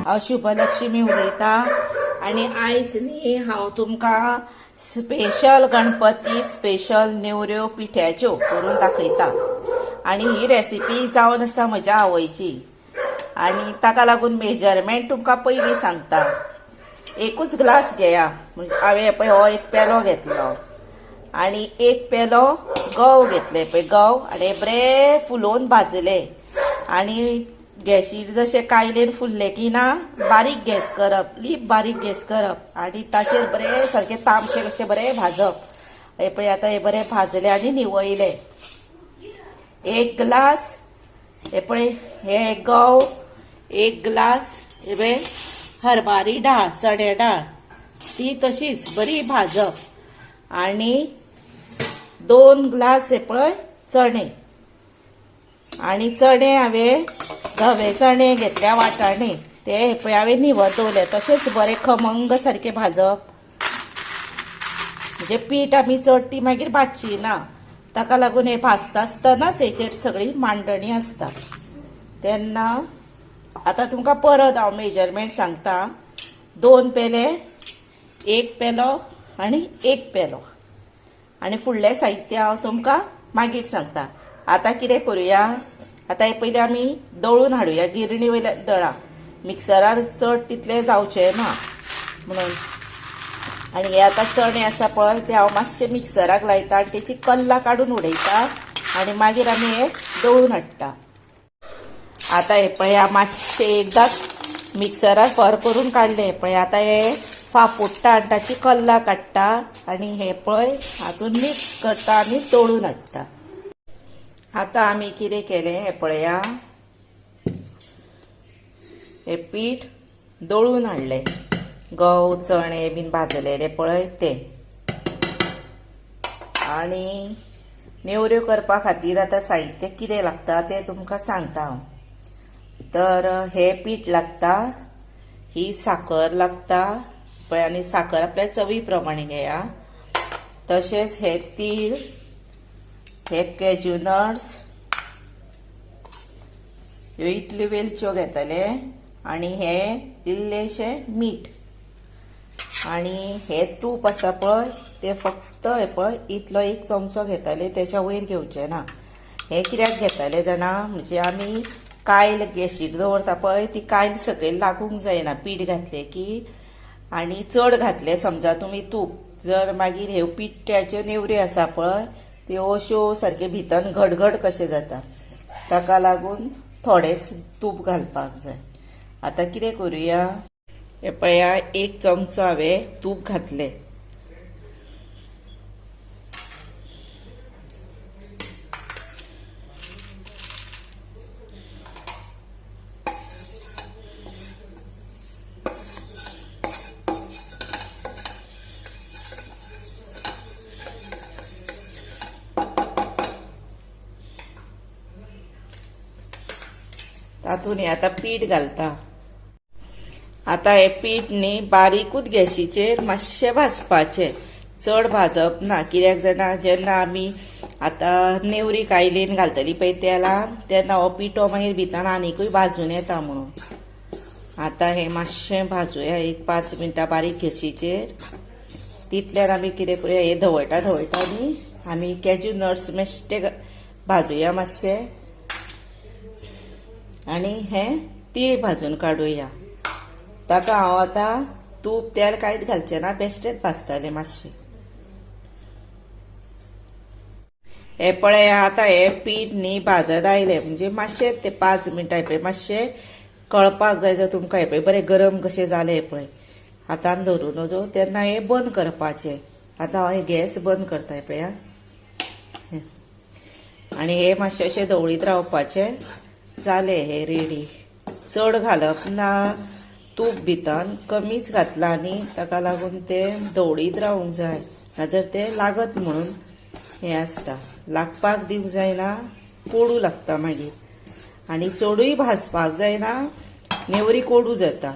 हांव शुभलक्ष्मी उलयतां आनी आयज न्ही हांव तुमकां स्पेशल गणपती स्पेशल नेवऱ्यो पिठ्याच्यो करून दाखयता. आनी ही रेसिपी जावन आसा म्हज्या आवयची आनी ताका लागून मेजरमेंट तुमकां पयलीं सांगता. एकूच ग्लास घेया, म्हणजे हांवें पळय हो एक पेलो घेतलो आनी एक पेलो गंव घेतले, पळय गंव, आनी बरे फुलोवन भाजले आनी गॅशीर जशे कायलेन फुल्ले की ना बारीक गॅस करप, लीप बारीक गॅस करप आनी ताचेर बरे सारके तामशे कशे बरे भाजप. हे पळय आतां हे बरे भाजले आनी निवयले. एक ग्लास हे पळय हे गंव, एक ग्लास हे पळय हरबारी डाळ, चणे डाळ, ती तशीच बरी भाजप आनी 2 ग्लास हे पळय चणे. आनी चणे हांवें धवे चणे घेतल्या वाटाणे, ते हे पळय हांवें निवत दवरले, तशेंच बरे खमंग सारके भाजप. म्हणजे पीठ आमी चड ती मागीर भाजची ना, ताका लागून हे भाजता आसतनाच हेचेर सगळी मांडणी आसता. तेन्ना आतां तुमकां परत हांव मेजरमेंट सांगता. 2 पेले, 1 पेलो आनी 1 पेलो, आनी फुडलें साहित्य हांव तुमकां मागीर सांगता. आतां कितें करुया, आतां हे पयलीं आमी दळून हाडुया गिरणी वयल्या दळा, मिक्सरार चड तितलें जावचें ना म्हणून. आनी हे आतां चणे आसा पळय ते हांव मातशे मिक्सराक लायता आनी तेची कल्लां काडून उडयता आनी मागीर आमी हे दळून हाडटा. आतां हे पळय मातशें एकदांच मिक्सरार फर करून काडलें पळय, आतां हे फाफुडटा आनी ताची कल्लां काडटा आनी हे पळय हातून मिक्स करता आनी दळून हाडटा. आतां आमी कितें केलें हें पळया, हे पीठ दळून हाडलें, गंव चणे बीन भाजलेले पळय ते. आनी नेवऱ्यो करपा खातीर आतां साहित्य कितें लागता तें तुमकां सांगता हांव. तर हे पीठ लागता, ही साकर लागता पळय, आनी साकर आपल्या चवी प्रमाणे घेया. तशेंच हे तीळ, हे कॅज्यू नट्स, ह्यो इतल्यो वेलच्यो घेतले, आनी हे इल्लेशें मीठ, आनी हे तूप आसा पळय ते फक्त हे पळय इतलो एक चमचो घेतले, तेच्या वयर घेवचें ना. हे कित्याक घेतले जाणा, म्हणजे आमी कायल गॅशीर दवरता पळय ती कायल सकयल लागूंक जायना पीठ घातलें की. आनी चड घातलें समजा तुमी तूप जर मागीर ह्यो पिठ्याच्यो नेवऱ्यो आसा पळय त्यो अश्यो सारक्यो भितर घटघट कशें जाता, ताका लागून थोडेंच तूप घालपाक जाय. आतां कितें करुया, हे पळया 1 चमचो हांवें तूप घातलें. तातूंत हे आतां पीठ घालता. आतां हें पीठ न्ही बारीकूच गॅशीचेर मातशें भाजपाचें, चड भाजप ना. कित्याक जाणा, जेन्ना आमी आतां नेवरी कायलेन घालतली पळय तेलान, तेन्ना हो पिठो मागीर भितर आनीकूय भाजून येता म्हणून. आतां हें मातशें भाजूया एक 5 मिनटां बारीक गॅशीचेर. तितल्यान आमी कितें करुया, हें धवळटा धवळटा न्ही आमी कॅज्यू नट्स बेश्टे भाजूया मातशें, आनी हे तीळ भाजून काडुया. ताका हांव आतां तूप तेल कांयच घालचें ना, बेश्टेच भाजतालें मातशें. हे पळय आतां हे पीठ न्ही भाजत आयलें, म्हणजे मातशें ते 5 मिनटां पळय मातशें कळपाक जाय जर तुमकां. हे पळय बरें गरम कशें जालें पळय, हातान धरून वचो तेन्ना हे बंद करपाचें. आतां हांव हे गॅस बंद करता पळया, आनी हे मातशें अशें धवळीत रावपाचें. जालें हे रेडी. चड घालप ना तूप भितर, कमीच घातलां आनी ताका लागून तें धवळीत रावूंक जाय, नाजाल्यार तें लागत म्हणून हें आसता, लागपाक दिवंक जायना, कोडू लागता मागीर. आनी चडूय भाजपाक जायना, नेवरी कोडू जाता.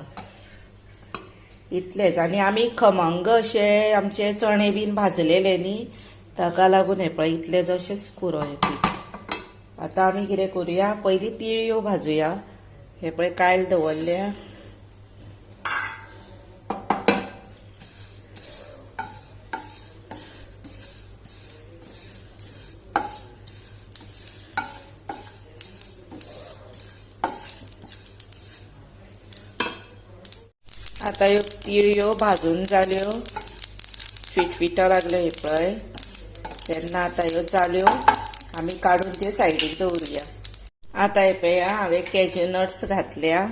इतलेंच. आनी आमी खमंग अशे आमचे चणे बीन भाजलेले न्ही, ताका लागून हें पळय इतलें अशेंच पुरो हें पीठ. आतां आमी कितें करुया, पयलीं तिळयो भाजूया. हे पळय कायल दवरल्या, आतां ह्यो तिळयो भाजून जाल्यो, फिटफिटो लागल्यो हे पळय, तेन्ना आतां ह्यो जाल्यो आमी काडून त्यो सायडीक दवरुया. आतां हे पळय हांवें कॅज्यू नट्स घातल्या,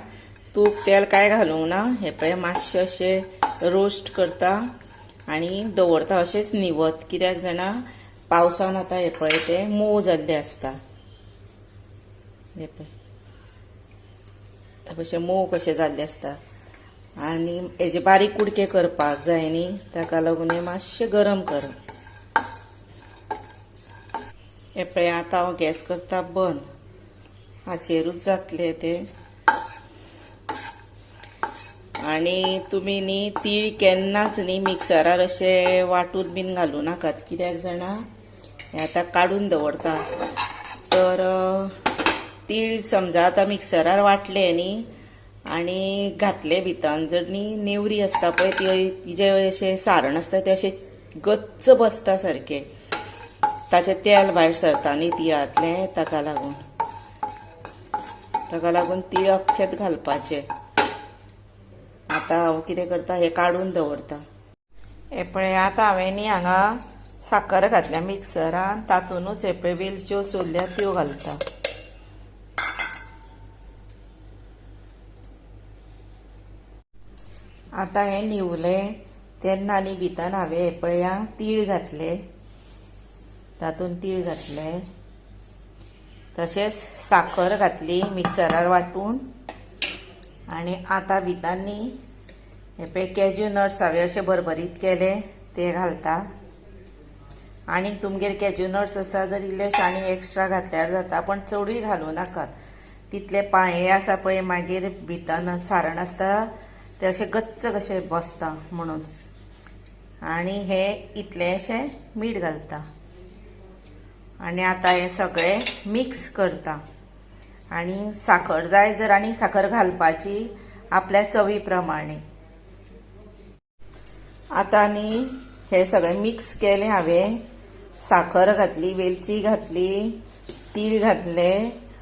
तूप तेल कांय घालूंक ना. हे पळय मातशें अशें रोस्ट करता आनी दवरता अशेंच न्हिवत, कित्याक जाणा पावसान आतां हे पळय ते मोव जाल्ले आसता. हे पळय अशें मोव कशें जाल्ले आसता आनी हेजे बारीक कुडके करपाक जाय न्ही, ताका लागून हें मातशें गरम करप. हे पळय आतां हांव गॅस करता बंद, हाचेरूच जातलें तें. आनी तुमी न्ही तीळ केन्नाच न्ही मिक्सरार अशें वांटून बीन घालूं नाकात, कित्याक जाणा हें आतां काडून दवरता. तर तीळ समजा आतां मिक्सरार वांटले न्ही आनी घातले भितर, जर न्ही नेवरी आसता पळय ती जें अशें सारण आसता तें अशें गच्च बसता सारकें, ताचें तेल भायर सरता न्ही तिळांतलें, ताका लागून तीळ अख्खेच घालपाचें. आतां हांव कितें करता हें काडून दवरता. हे पळय आतां हांवें न्ही हांगा साकर घातल्या मिक्सरान, तातूनच हे पळय वेलच्यो सोडल्या त्यो घालता. आतां हें न्हिवलें तेन्ना न्ही भितर हांवें हे पळया तीळ घातले, तातूंत तीळ घातले, तशेंच साखर घातली मिक्सरार वांटून. आनी आतां भितर न्ही हे पळय कॅज्यू नट्स हांवें अशे भरभरीत केले ते घालता. आनी तुमगेर कॅज्यू नट्स आसा जर इल्लेशे आनी एक्स्ट्रा घातल्यार जाता, पण चडूय घालूं नाकात. तितले पांये आसा पळय मागीर भितर सारण आसता ते अशें गच्च कशें बसता म्हणून. आनी हे इतलेंशें मीठ घालता आनी आतां हें सगळें मिक्स करता. आनी साखर जाय जर आनी साखर घालपाची आपल्या चवी प्रमाणे. आतां न्ही हें सगळें मिक्स केलें हांवें, साखर घातली, वेलची घातली, तीळ घातले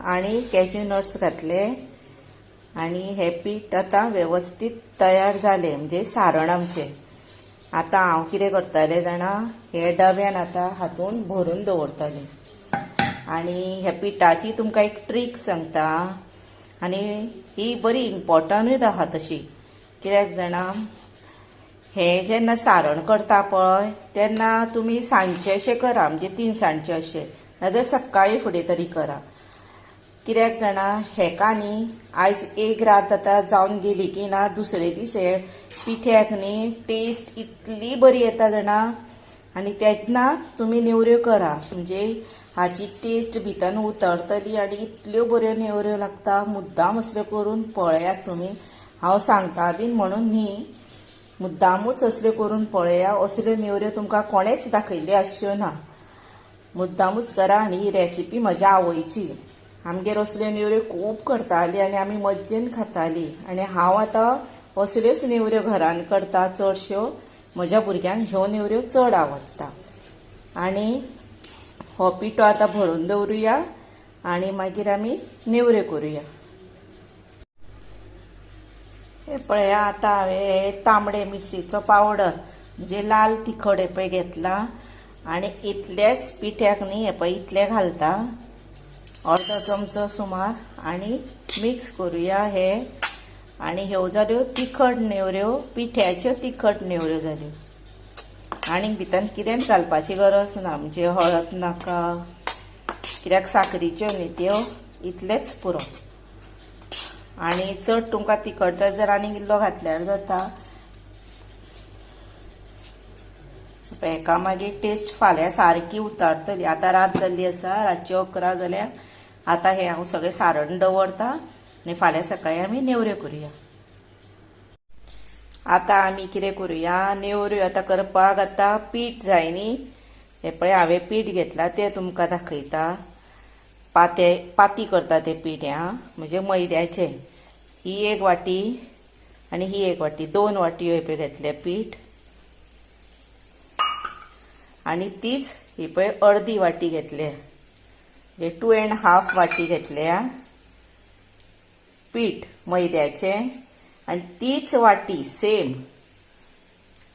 आनी कॅज्यू नट्स घातले. आनी हें पीठ आतां वेवस्थीत तयार जालें, म्हणजे सारण आमचें. आतां हांव कितें करतलें जाणा, हे डब्यान आतां हातून भरून दवरतलें. आनी ह्या पिठाची तुमकां एक ट्रीक सांगता, आनी ही बरी इम्पॉर्टंटूय आहा तशी, कित्याक जाणा हें जेन्ना सारण करता पळय तेन्ना तुमी सांजचें अशें करा, म्हणजे तिनसांजचें अशें, नाजाल्यार सकाळीं फुडें तरी करा. कित्याक जाणा हेका न्ही आयज एक रात आतां जावन गेली की ना दुसरे दीस हे पिठ्याक न्ही टेस्ट इतली बरी येता जाणा. आनी तेन्ना तुमी नेवऱ्यो करा, म्हणजे हाची टेस्ट भितर उतरतली आनी इतल्यो बऱ्यो नेवऱ्यो लागता. मुद्दाम असल्यो करून पळयात तुमी, हांव सांगता बीन म्हणून न्ही, मुद्दामूच असल्यो करून पळया. असल्यो नेवऱ्यो तुमकां कोणेच दाखयल्ल्यो आसच्यो ना, मुद्दामूच करा. आनी ही रेसिपी म्हज्या आवयची, आमगेर असल्यो नेवऱ्यो खूब करताली आनी आमी मज्जेन खाताली. आनी हांव आतां असल्योच नेवऱ्यो घरान करता चडश्यो, म्हज्या भुरग्यांक ह्यो नेवऱ्यो चड आवडटा. आनी हो पिठो आतां भरून दवरुया आनी मागीर आमी नेवऱ्यो करुया. हे पळया आतां हांवें तांबडे मिरचेचो पावडर म्हणजे लाल तिखट हे पळय घेतला आनी इतलेच पिठ्याक न्ही हे पळय इतलें घालता, अर्दो चमचो सुमार, आनी मिक्स करुया हे. आनी ह्यो जाल्यो तिखट नेवऱ्यो, पिठ्याच्यो तिखट नेवऱ्यो जाल्यो. आनी भितर कितेंच घालपाची गरज ना, म्हणजे हळद नाका, कित्याक साकरीच्यो न्ही त्यो, इतलेंच पुरो. आनी चड तुमकां तिखट जाय जर आनीक इल्लो घातल्यार जाता. हेका मागीर टेस्ट फाल्यां सारकी उतारतली. आतां रात जाल्ली आसा, रातची 11 जाल्या. आतां हें हांव सगळें सारण दवरता आनी फाल्यां सकाळीं आमी नेवऱ्यो करुया. आतां आमी कितें करुया, नेवऱ्यो आतां करपाक आतां पीठ जाय न्ही. हें पळय हांवें पीठ घेतलां तें तुमकां दाखयता. पाती करता तें पीठ हां, म्हणजे मैद्याचें. ही एक वाटी आनी ही एक वाटी, 2 वाटयो हें पळय घेतलें पीठ. आनी तीच ही पळय अर्दी वाटी घेतले, म्हणजे 2.5 वाटी घेतल्या पीठ मैद्याचें. आनी तीच वाटी सेम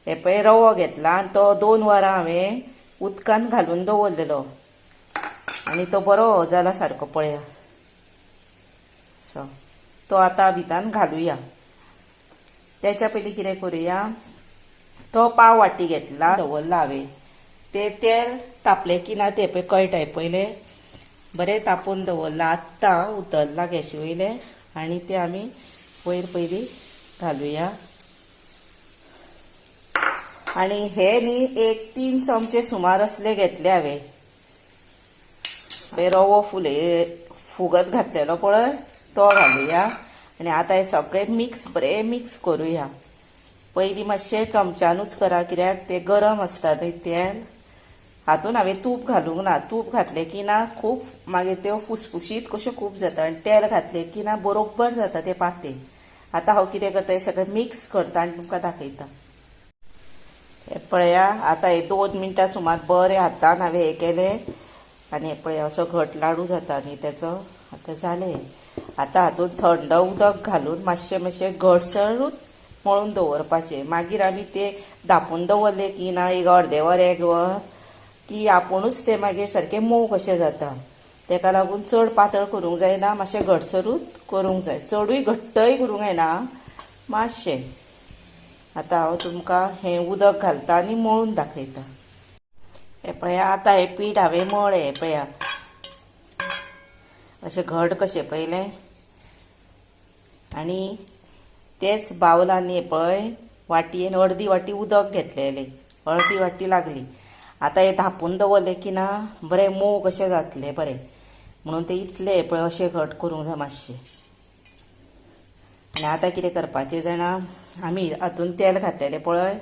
हे पळय रवो घेतला आनी तो 2 वरां हांवें उदकान घालून दवरलेलो आनी तो बरो जाला सारको पळया. सो तो आतां भितान घालुया. त्याच्या पयलीं कितें करुया, तो पाव वाटी घेतला दवरला हांवें. ते तेल तापलें की ना ते पळय कळटा, पयलें बरें तापोवन दवरलां. आत्तां उतरलां गॅशी वयलें आनी ते आमी वयर पयलीं घालुया. आनी हे न्ही एक 3 चमचे सुमार असले घेतले हांवें. रवो फुले फुगत घातलेलो पळय तो घालुया. आनी आतां हे सगळें मिक्स बरें मिक्स करुया. पयलीं मातशें चमच्यानूच करा, कित्याक ते गरम आसता तें तेल. हातून हांवें तूप घालूंक ना. तूप घातलें की ना खूब मागीर त्यो फुसफुशीत कश्यो खूब जाता आनी तेल घातलें की ना बरोबर जाता ते पातें. आतां हांव कितें करता, हें सगळें मिक्स करता आनी तुमकां दाखयता. हें पळया आतां हे 2 मिनटां सुमार बरें हातान हांवें हें केलें आनी हें पळया असो घट लाडू जाता न्ही तेचो. आतां जालें. आतां हातून थंड उदक घालून मातशें मातशें घटसरूच मळून दवरपाचें. मागीर आमी ते धांपून दवरलें की ना एक अर्दें वर 1 वर की आपुणूच ते मागीर सारकें मोव कशें जाता. तेका लागून चड पातळ करूंक जायना, मातशें घटसरूच करूंक जाय, चडूय घट्टय करूंक जायना मातशें. आतां हांव तुमकां हें उदक घालता आनी मळून दाखयता. हें पळया आतां हें पीठ हांवें मळ्ळें पळया अशें घट कशें पयलें. आनी तेच बावलांनी पळय वाटयेन अर्दी वाटी उदक घेतलेलें, अर्दी वाटी लागली. आतां हें धांपून दवरलें की ना बरें मोव कशें जातलें बरें, म्हणून तें इतलें पळय अशें घट करूंक जाय मातशें. आनी आतां कितें करपाचें जाणा, आमी हातून तेल घातलेलें पळय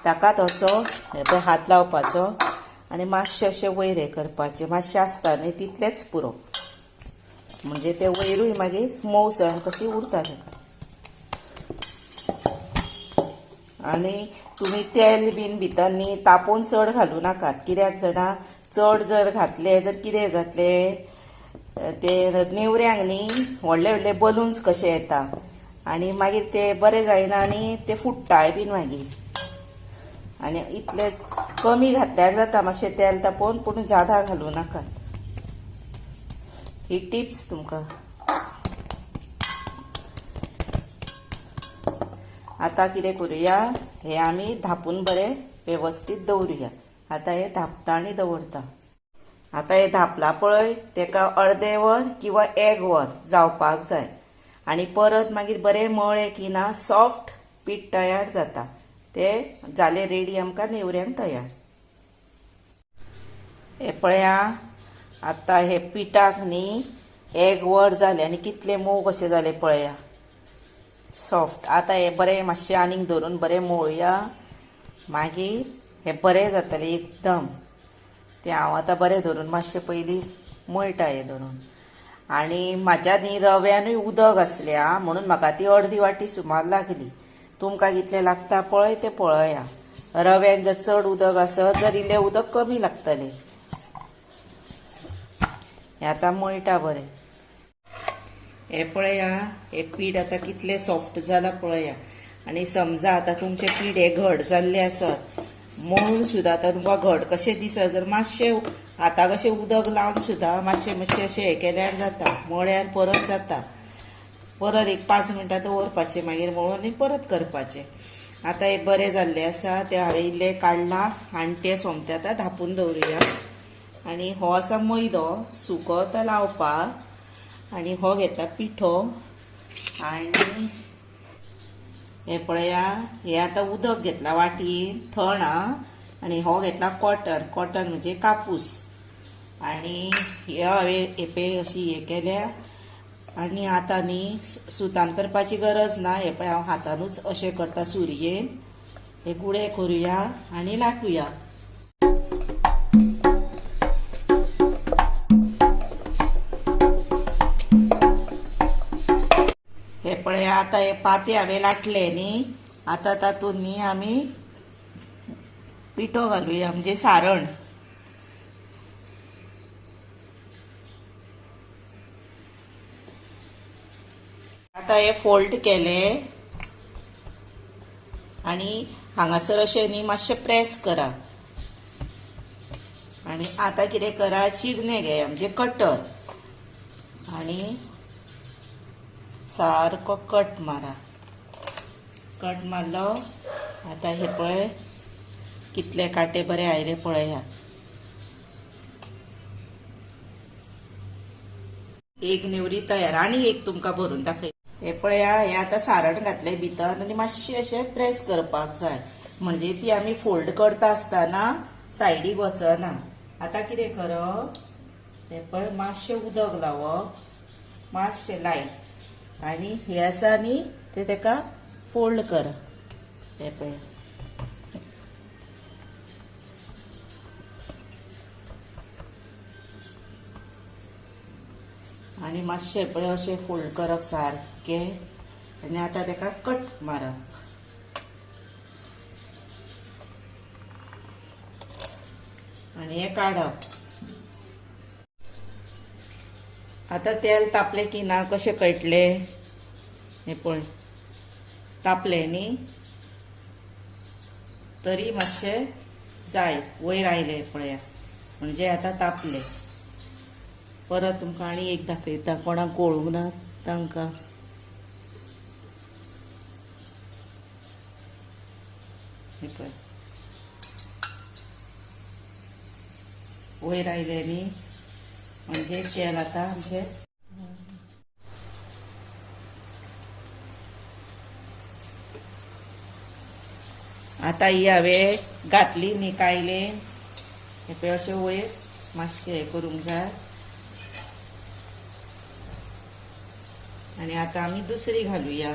ताकाच असो हे पळय हात लावपाचो आनी मातशें अशें वयर हें करपाचें, मातशें आसता न्ही तितलेंच पुरो, म्हणजे ते वयरूय मागीर मोवसण कशी उरता ताका. आनी तुमी तेल बीन भितर न्ही तापोवन चड घालूं नाकात, कित्याक जाणा चड जर घातले जर कितें जातलें ते नेवऱ्यांक न्ही व्हडले व्हडले बलून्स कशे येता आनी मागीर ते बरें जायना आनी ते फुट्टाय बीन मागीर. आनी इतले कमी घातल्यार जाता मातशें तेल तापोवन, पूण जादा घालूं नाकात. ही टिप्स तुमकां. आतां कितें करुया, हे आमी धांपून बरें वेवस्थीत दवरुया. आतां हें धांपता आनी दवरता. आतां हें धांपलां पळय तेका अर्दें वर किंवा 1 वर जावपाक जाय आनी परत मागीर बरें मळ्ळें की ना सॉफ्ट पीठ तयार जाता. ते जालें रेडी आमकां नेवऱ्यांक तयार. हें पळया आतां हे पिठाक न्ही 1 वर जालें आनी कितलें मोव कशें जालें पळया सॉफ्ट. आतां हें बरें मातशें आनीक धरून बरें मोळया, मागीर हें बरें जातलें एकदम. तें हांव आतां बरें धरून मातशें पयलीं मळटा हें धरून. आनी म्हाज्या न्ही रव्यानूय उदक आसलें आं, म्हणून म्हाका ती अर्दी वाटी सुमार लागली. तुमकां कितलें लागता पळय तें पळया. रव्यान जर चड उदक आसत जर इल्लें उदक कमी लागतलें. हें आतां मळटा बरें. हें पळया हें पीठ आतां कितलें सॉफ्ट जालां पळया. आनी समजा आतां तुमचें पीठ हें घट जाल्लें आसत मळून सुद्दां आतां तुमकां घट कशें दिसत जर मातशें हाता कशें उदक लावन सुद्दां मातशें मातशें अशें हें केल्यार जाता, मळ्यार परत जाता. परत एक 5 मिनटां दवरपाचें, मागीर मळून आनी परत करपाचें. आतां हें बरें जाल्लें आसा तें हांवें इल्लें काडलां आनी तें सोमतें आतां धांपून दवरुया. आनी हो आसा मैदो सुको तो लावपाक, आनी हो घेतला पिठो. आनी हें पळया हें आतां उदक घेतलां वाटयेन थंड आं, आनी हो घेतला कॉटन, कॉटन म्हणजे कापूस. आनी हे हांवें हे पळय अशी हें केल्या. आनी आतां न्ही सुतान करपाची गरज ना, हे पळय हांव हातानूच अशें करता सुरयेन. हे गुळे करुया आनी लाटुया. हे पळया आतां हे पाते हांवें लाटले न्ही, आतां तातूंत न्ही आमी पिठो घालुया म्हणजे सारण. आतां हे फोल्ड केले आनी हांगासर अशें न्ही मातशें प्रेस करा. आनी आतां कितें करा, चिरणे घेया म्हणजे कटर आनी सारको कट मारा. कट मारलो. आतां हे पळय कितले कांटे बरे आयले पळया. एक नेवरी तयार. आनी एक तुमकां भरून दाखय. हे पळया, हे आतां सारण घातलें भितर आनी मातशें अशें प्रेस करपाक जाय, म्हणजे ती आमी फोल्ड करता आसतना सायडीक वचना. आतां कितें करप, हे पळय मातशें उदक लावप, मातशें लायट, आनी हे आसा न्ही ते तेका फोल्ड करप. हे पळय आनी मातशें पळय अशें फोल्ड करप सारकें आनी आतां तेका कट मारप. आनी हें काडप. आतां तेल तापलें की ना कशें कळटलें, हें पळय तापलें न्ही, तरी मातशें जाय वयर आयलें पळया, म्हणजे आतां तापलें. परत तुमकां आनी एक दाखयता, कोणाक कळूंक ना तांकां. हें पळय वयर आयलें न्ही, म्हणजे तेल आतां आमचें. आतां ही हांवें घातली न्ही कायलेन, हें पळय अशें वयर मातशें हें करूंक जाय. आनी आतां आमी दुसरी घालुया.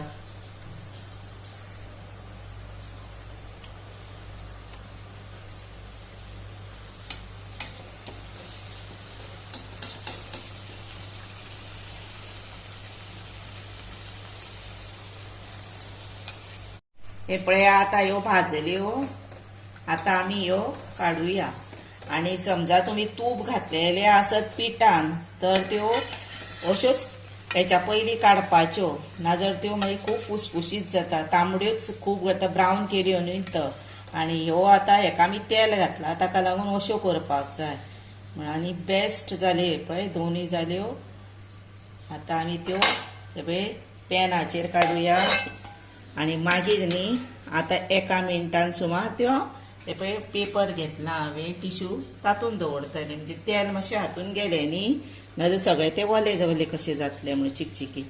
हे पळया आतां ह्यो भाजल्यो, आतां आमी ह्यो काडुया. आनी समजा तुमी तूप घातलेलें आसत पिठान तर त्यो अश्योच हेच्या पयलीं काडपाच्यो, नाजाल्यार त्यो मागीर खूब फुसफुशीत जाता, तांबड्योच खूब जाता, ब्रावन केल्यो न्ही तर. आनी ह्यो आतां हेका आमी तेल घातलां ताका लागून अश्यो करपाक जाय म्हण. आनी बेस्ट जाल्यो हे पळय दोनूय जाल्यो. आतां आमी त्यो हे पळय पॅनाचेर काडुया आनी मागीर न्ही आतां एका मिनटान सुमार त्यो हे पळय पेपर घेतला हांवें टिश्यू, तातूंत दवरतलें, म्हणजे तेल मातशें हातून गेलें न्ही, नाजाल्यार सगळें तें ओलें जावलें कशें जातलें म्हणून चिकचिकीत.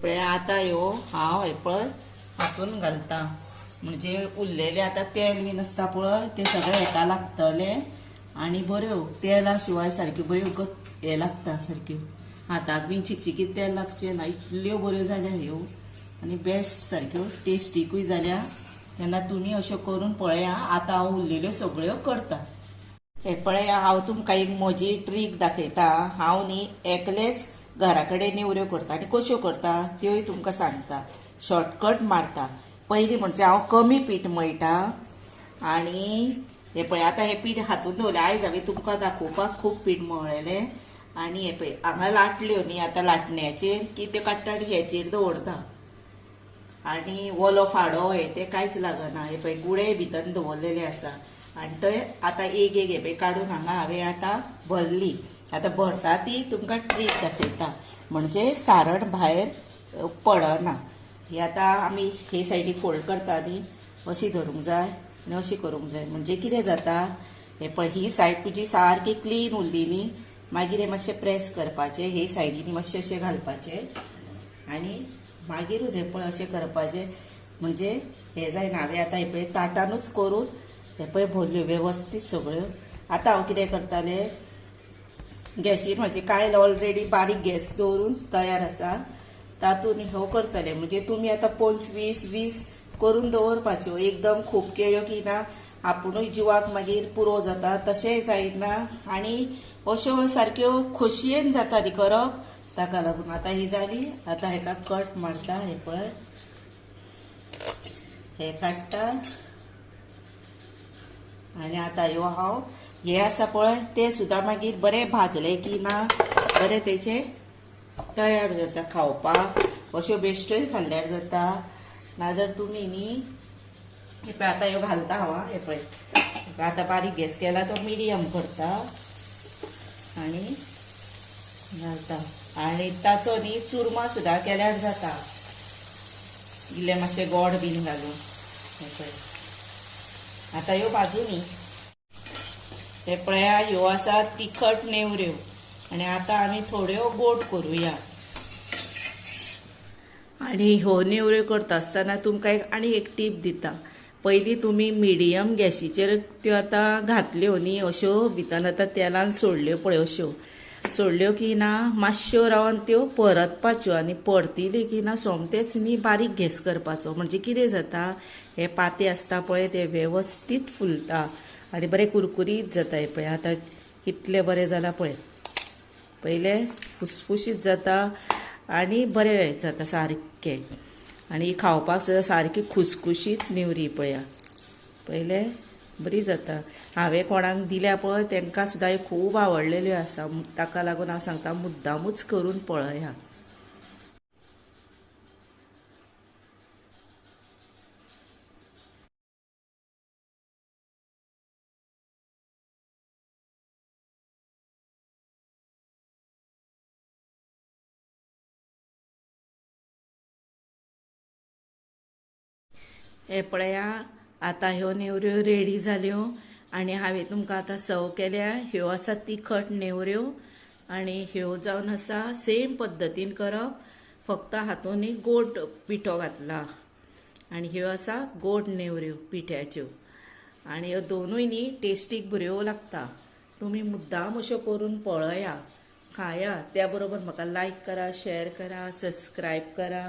पळय आतां ह्यो हांव हे पळय हातून घालता, म्हणजे उरलेलें आतां तेल बीन आसता पळय तें सगळें हेका लागतलें आनी बऱ्यो तेला शिवाय सारक्यो बऱ्यो हें लागता सारक्यो, हाताक बीन चिकचिकीत तेल लागचें ना, इतल्यो बऱ्यो जाल्या ह्यो आनी बेस्ट सारक्यो टेस्टिकूय जाल्या. तेन्ना तुमी अश्यो करून पळया. आतां हांव उरलेल्यो सगळ्यो करता. हे पळया हांव तुमकां एक म्हजी ट्रीक दाखयता. हांव न्ही एकलेच घरा कडेन नेवऱ्यो करता आनी कश्यो करता त्योय तुमकां सांगता, शॉर्टकट मारता. पयलीं म्हणजे हांव कमी पीठ मळटा आनी हे पळय आतां हें पीठ हातून दवरलें, आयज हांवें तुमकां दाखोवपाक खूब पीठ मळलेलें. आनी हे पळय हांगा लाटल्यो न्ही, आतां लाटण्याचेर की त्यो काडटा आनी हेचेर दवरता आनी ओलो फाडो हे ते कांयच लागना. हे पळय गुळे भितर दवरलेले आसा आनी ते आतां एक एक हे पळय काडून हांगा हांवें आतां भरली. आतां भरता ती तुमकां ट्रीक दाखयता, म्हणजे सारण भायर पडना. ही आतां आमी हे सायडीक फोल्ड करता न्ही, अशी धरूंक जाय आनी अशी करूंक जाय, म्हणजे कितें जाता हे पळय ही सायड तुजी सारकी क्लीन उरली न्ही, मागीर हे मातशें प्रेस करपाचें, हे सायडीनी मातशें अशें घालपाचें आनी मागीरूच हे पळय अशें करपाचें, म्हणजे हें जायना. हांवें आतां हे पळय ताटानूच करून हे पळय भरल्यो वेवस्थीत सगळ्यो. आतां हांव कितें करतालें, गॅशीर म्हजी कायल ऑलरेडी बारीक गॅस दवरून तयार आसा, तातूंत ह्यो करतलें. म्हणजे तुमी आतां 25 20 करून दवरपाच्यो, एकदम खूब केल्यो की ना आपुणूय जिवाक मागीर पुरो जाता, तशेंय जायना आनी अश्यो सारक्यो खोशयेन जाता ती करप. ताका लागून आतां ही जाली. आतां हेका कट मारता, हे पळय हे काडटा आनी आतां ह्यो हांव हे आसा पळय ते सुद्दां मागीर बरें भाजले की ना बरें तेचे तयार जाता खावपाक. अश्यो बेश्ट्योय खाल्ल्यार जाता, नाजाल्यार तुमी न्ही हे पळय आतां ह्यो घालता हांव. हे पळय आतां बारीक गॅस केला तो मिडियम करता आनी घालता. आनी ताचो न्ही चुरमा सुद्दां केल्यार जाता, इल्लें मातशें गोड बीन घालून. हे पळय आतां ह्यो भाजू न्ही. हे पळया ह्यो आसा तिखट नेवऱ्यो आनी आतां आमी थोड्यो गोड करुया. आनी ह्यो नेवऱ्यो करता आसतना तुमकां एक आनी एक टीप दिता. पयलीं तुमी मिडियम गॅशीचेर त्यो आतां घातल्यो न्ही अश्यो भितर आतां तेलान सोडल्यो पळय, अश्यो सोडल्यो की ना मातश्यो रावन त्यो परतपाच्यो आनी परतिली की ना सोमतेच न्ही बारीक गॅस करपाचो. म्हणजे कितें जाता, हे पाते आसता पळय ते वेवस्थीत फुलता आनी बरें कुरकुरीत जाता. हे पळय आतां कितलें बरें जालां पळय, पयलें फुसफुशीत जाता आनी बरें जाता सारकें. आनी खावपाक सुद्दां सारकी खुसखुशीत नेवरी पळया, पयलें बरी जाता. हांवें कोणाक दिल्या पळय तांकां सुद्दां ही खूब आवडलेल्यो आसा, ताका लागून हांव सांगता मुद्दामूच करून पळया. हे पळया आतां ह्यो नेवऱ्यो रेडी जाल्यो आनी हांवें तुमकां आतां सर्व केल्या. ह्यो आसा तिखट नेवऱ्यो आनी ह्यो जावन आसा सेम पद्दतीन करप, फक्त हातून एक गोड पिठो घातला. आनी ह्यो आसा गोड नेवऱ्यो पिठ्याच्यो आनी ह्यो दोनूय न्ही टेस्टीक बऱ्यो लागता. तुमी मुद्दाम अश्यो करून पळया, खाया. त्या बरोबर म्हाका लायक करा, शेअर करा, सबस्क्रायब करा.